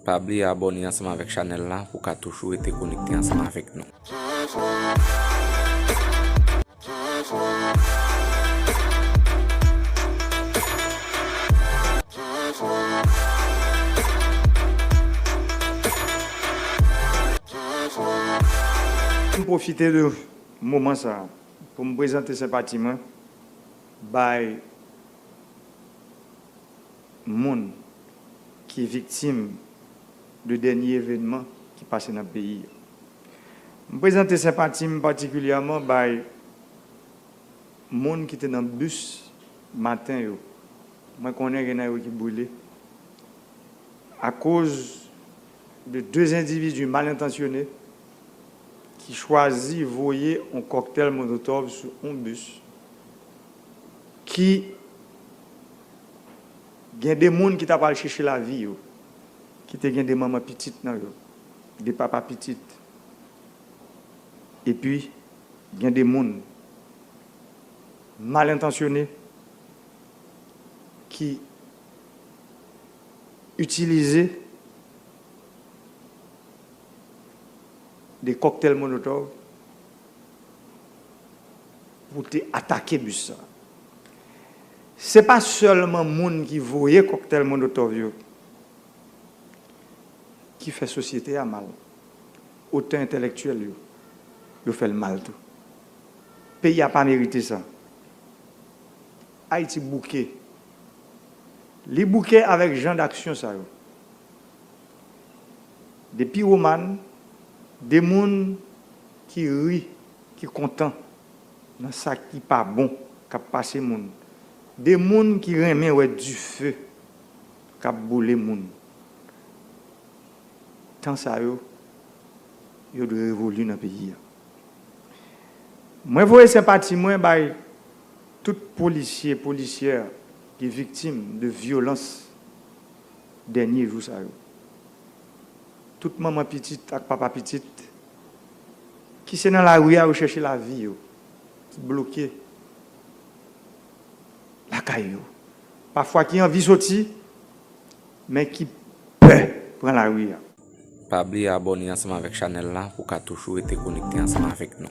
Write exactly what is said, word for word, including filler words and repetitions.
Pa bliye abòne ansanm avèk chanèl la pou w ka toujou rete konekte ansanm avèk nou. M pwofite de moman sa a pou m prezante senpati mwen bay moun ki viktim de dènye evènman ki pase nan peyi a. M prezante senpati m patikilyèman bay moun ki te nan bis maten yo. Mwen konnen gen nan yo ki brile akoz de de endividi mal entansyone ki chwazi voye yon kòktèl molotòv sou yon bis ki gen de moun ki ta pral chèche lavi yo, ki te gen de manman pitit nan yo, de papa pitit. Epi, gen de moun mal entansyone ki itilize de kòktèl molotòv pou te atake bis sa. Se pa sèlman moun ki voye kòktèl molotòv yo ki fè sosyete a mal. Otè entèlektyèl yo, yo fè l mal tou. Peyi a pa merite sa. Ayiti bouke. Li bouke avèk jan d'aksyon sa yo. Depi Woman, de moun ki ri, ki kontan nan sa ki pa bon k ap pase moun, de moun ki renmen wè dife k ap boule moun. Tan sa yo, yo dwe revoli nan peyi a. Mwen voye senpati mwen bay tout polisye, polisyè ki viktim de vyolans dènye jou sa yo. Tout manman pitit ak papa pitit ki se nan lari a yo chèche lavi yo, ki bloke lakay yo. Pafwa ki anvi soti, men ki pè pran lari a. Pa bliye abòne ansanm avèk chanèl la pou w ka toujou rete konekte ansanm avèk nou.